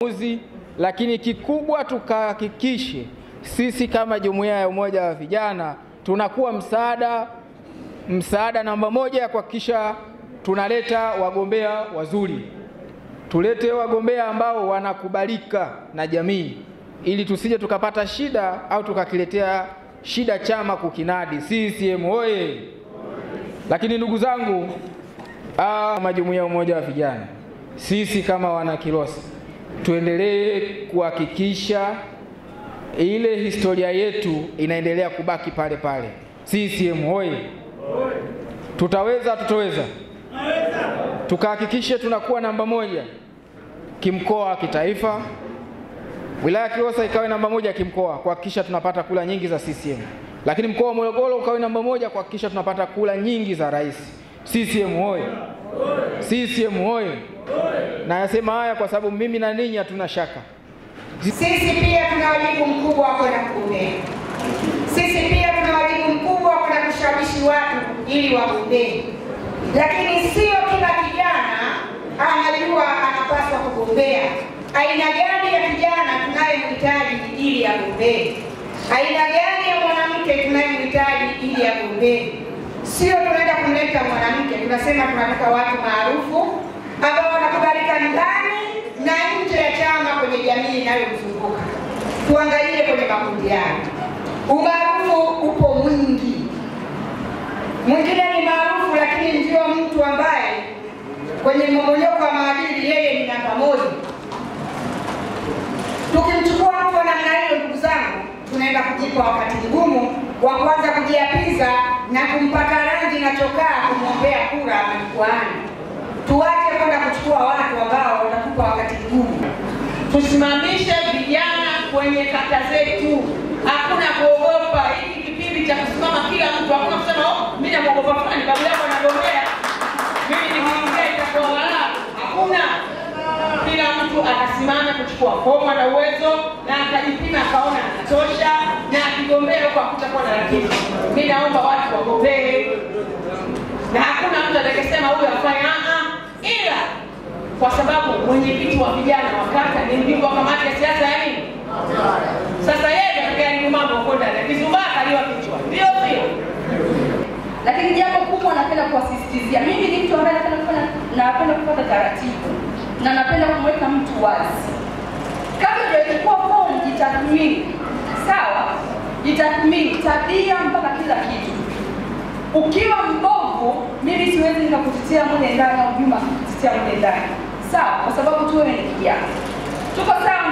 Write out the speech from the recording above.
Uzi, lakini kikubwa tukahakikishe sisi kama jumuiya ya umoja wa vijana tunakuwa msaada namba moja ya kuhakikisha tunaleta wagombea wazuri. Tulete wagombea ambao wanakubalika na jamii ili tusije tukapata shida au tukakiletea shida chama kukinadi. CCM oye! Lakini ndugu zangu, kama jumuiya ya umoja wa vijana, sisi kama wana Kilosa tuendelee kuhakikisha ile historia yetu inaendelea kubaki pale pale. CCM oye! Tutaweza, tutaweza. Tukahakikishe tunakuwa namba moja kimkoa, kitaifa. Wilaya Kilosa ikawe namba moja kimkoa kuhakikisha tunapata kula nyingi za CCM. Lakini mkoa wa Morogoro ukawe namba moja kuhakikisha tunapata kula nyingi za rais. CCM oye! CCM oye! Na nasema haya kwa sababu mimi na ninyi hatuna shaka. Sisi pia tuna wajibu mkubwa wa kwenda kugombea. Sisi pia tuna wajibu mkubwa wa kwenda kushawishi watu ili wagombee. Lakini sio kila kijana anajua anapaswa kugombea. Aina gani ya kijana tunayemhitaji ili agombee? Aina gani ya mwanamke tunayemhitaji ili agombee? Sio tunaenda kumleta mwanamke, tunasema tunataka watu maarufu ambao wanakubalika ndani na nje ya chama, kwenye jamii inayomzunguka. Tuangalie kwenye makundi yao. Umaarufu upo mwingi. Mwingine ni maarufu lakini ndio mtu ambaye kwenye mmomonyoko wa maadili yeye ni namba moja. Tukimchukua mtu namna hiyo, ndugu zangu, tunaenda kujipa wakati mgumu wa kuanza kujiapiza na kumpaka rangi na chokaa kumwombea kura majukwaani. Tuache kwenda kuchukua watu ambao watatupa wakati mgumu. Tusimamishe vijana kwenye kata zetu. Hakuna kuogopa. Hiki kipindi cha kusimama kila mtu, hakuna kusema oh, mimi namuogopa fulani, babu yako anagombea, mimi nikiingia itakuwa wala. Hakuna. Kila mtu atasimama kuchukua fomu na uwezo na akajipima akaona anatosha, na akigombea huko hakutakuwa na ratiba. Mimi naomba watu wagombee. Na hakuna mtu atakayesema huyu afanye ila kwa sababu mwenyekiti wa vijana wa kata ni mjumbe wa kamati ya siasa ya nini? Sasa yeye atakayeharibu mambo huko ndani, akizubaa kaliwa kichwa. Ndio sio? Lakini jambo kubwa napenda kuwasisitizia, mimi ni mtu ambaye napenda kufuata taratibu na napenda kumweka mtu wazi. Kabla hujachukua fomu, jitathmini. Sawa? Jitathmini tabia mpaka kila kitu. Ukiwa mbovu, mimi siwezi nikakutetea mwenye ndani au Juma kukutetea mwenye ndani. Sawa? Kwa sababu tu wewe ni kijana. Tuko sawa?